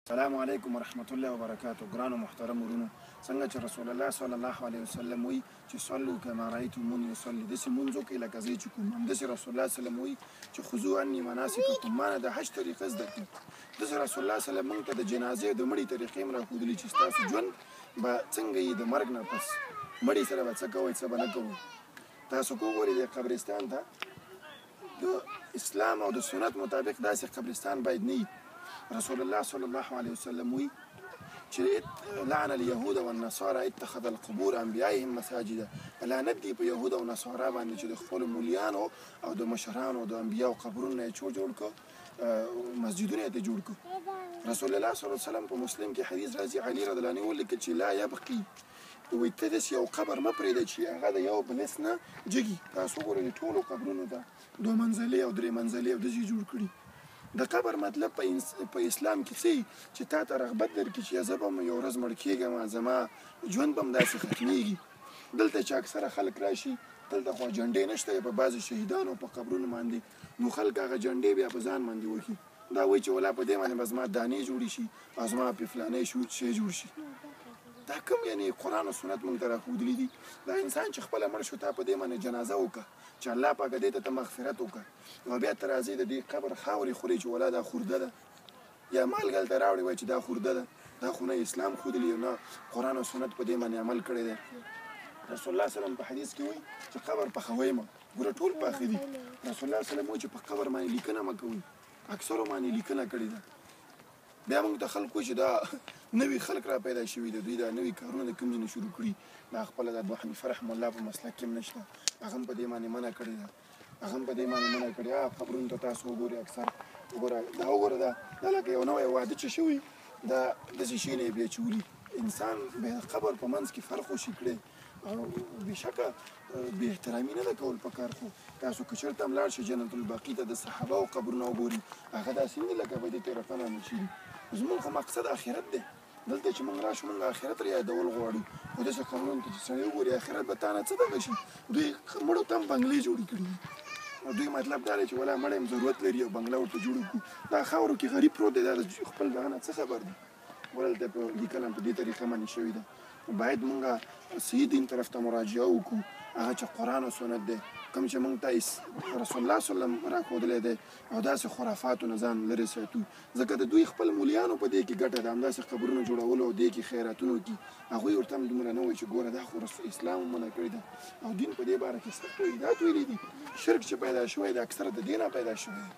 السلام علیکم ورحمت الله وبرکاته. ګرانو محترم ورونو، څنګه چې رسول الله صلی الله علیه وسلم وایي چې صلو کما رایتموني اصلي، داسې مونځ وکړئ لکه زه چې کوم. همداسې رسول الله صلی الله علیه وسلم وایي چې خذو عني مناسککم، ما نه د حج طریقه زده کړئ. داسې رسول الله صلی الله علیه وسلم موږ ته د جنازې او د مړي طریقې هم راښودلي چې ستاسو ژوند به څنګه وي، د مرګ نه پس مړي سره به څه کوئ، څه به نه کوئ. تاسو که وګورئ د قبرستان ته، د اسلام او د سنت مطابق داسې قبرستان باید نه وي. رسول الله صلی الله علیه وسلم وی چې لعن اليهود والنصارى اتخذ القبور انبيائهم مساجدا. لعنت دی په يهود او نصارا باندې چې د خپل مولیانو او د مشرانو د انبیاو قبرونه یې جوړ کړ، مسجدونه یې جوړ کړ. رسول الله صلی الله علیه وسلم په مسلم کې حدیث راځي، علي رضی الله عنه ولیکل چې لا يبقي، وایي ته داسې یو قبر مه پرېږده چې هغه د یو بلس نه جګي. تاسو وګورئ ټولو قبرونو ته دوه منزلې او درې منزلې او داسې جوړ کړي. د قبر مطلب په اسلام کې څه چې تا ته رغبت درکړي چې زه به یو ورځ مړ کېږم، زما ژوند به هم داسې ختمېږي. دلته چې اکثره خلک راشي، دلته خو جنډې نشته په بعضې شهیدانو په قبرونو باندې، نو خلک هغه جنډې بیا په ځان باندې وهي. دا وایي چې ولا په دې باندې به زما دانې جوړې شي او زما په فلانې شی جوړ شي. دا کوم یعنې قرآن او سنت موږ ته راښودلي دي. دا انسان چې خپله مړ شو، تا په دې باندې جنازه وکړه چې الله پاک دې ته مغفرت وکړه، او بیا ته راځې د دې قبر خاورې خورې چې ولا دا خورده ده، یا مالګه هلته راوړې وایي چې دا خورده ده. دا خو نه اسلام ښودلي نه قرآن او سنت په دې باندې عمل کړی دی. رسول الله صلی الله علیه وسلم په حدیث کې وایي چې قبر پخوئ مه. ګوره ټول پاخه دي. رسول الله صلی الله علیه وسلم وایي چې په قبر باندې لیکنه مه کوئ، اکثرو باندې لیکنه کړې ده. بیا موږ ته خلک وایي چې دا نوي خلک را پیدا شوي دي، دوی دا نوي کارونه د کوم ځای نه شروع کړي. دا خپله د ابو حنیفه رحمه الله په مسلک کې هم نشته، هغه هم په دې باندې منع کړې ده، هغه هم په دې باندې منع کړې. هغه قبرونو ته تاسو وګورئ، اکثر وګوره، دا وګوره، دا لکه یو نوی واده چې شوی، دا داسې شی نه یې بیا چولي. انسان بیا د قبر په منځ کې فرق وشي کړی، او بېشکه بې احترامي نه ده کول په کار. خو تاسو که چېرته هم لاړ شئ جنت البقیع ته د صحابه او قبرونه وګورئ، هغه داسې نه دي لکه په دې طریقه باندې چې دي. زموږ خو مقصد آخرت دی. دلته چې موږ راشو موږ آخرت یادول غواړو، خو داسې قبرونو ته چې سړی وګوري آخرت به تا نه څه دغه شي. دوی مړو ته هم بنګلې جوړې کړي دي، او دوی مطلب دا دی چې ولا مړی هم ضرورت لري او بنګله ورته جوړه کړو. دا خاورو کې غریب پروت دی، دا د خپل دغه نه څه خبر دی. ولته په لیکنه په دې طریقه باندې شوې ده. باید موږ صحیح دین طرف ته مراجعه وکړو، هغه چې قرآن او سنت دی، کوم چې موږ ته رسول الله صلی الله علیه وسلم راښودلی دی، او داسې خرافاتو نه ځان لرې ساتو. ځکه د دوی خپل مولیانو په دې کې ګټه ده، همداسې قبرونو جوړولو او دې کې خیراتونو کې هغوی ورته هم دومره نه وایي چې ګوره دا خو اسلام منع کړې ده، او دین په دې باره کې سخت وعیدات ویلي دي. شرک چې پیدا شوی دی اکثره د دې نه پیدا شوی دی،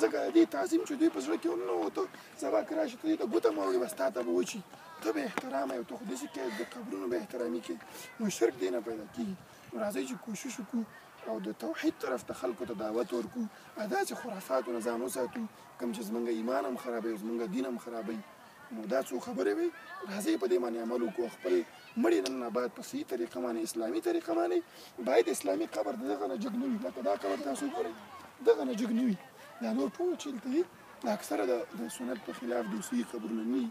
ځکه د دې تعظیم چې دوی په زړه کې وننوتو، سبا که راشي ته دې ته ګوته مه وړي، بس تا ته به وچي، ته به احترام یې، ته خو داسې کوې د قبرونو به احترامي کوې، نو شرک دې نه پیدا کېږي. نو راځئ چې کوشش وکړو او د توحید طرف ته خلکو ته دعوت ورکړو، او داسې خرافاتو نه ځان وساتو کوم چې زموږ ایمان هم خرابوي او زموږ دین هم خرابوي. نو دا څو خبرې وې، راځئ په دې باندې عمل وکړو. خپل مړي نن نه بعد په صحیح طریقه باندې، اسلامي طریقه باندې، باید اسلامي قبر د دغه نه جګ نه وي. لکه دا قبر تاسو ګورئ دغه نه جګ نه وي، دا نور ټول چې دلته دي دا اکثره د سنت په خلاف د صحیح قبرونه نه دي.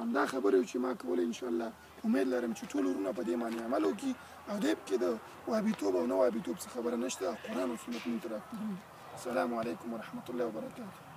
همدا خبرې چې ما کوله، انشاءالله امید لرم چې ټول ورونه په دې باندې عمل وکړي، او دې کې د وهابیتوب او نه وهابیتوب څه خبره نشته. قرآن او سنت موږ ته راښودلي دي. السلام علیکم ورحمت الله وبرکاته.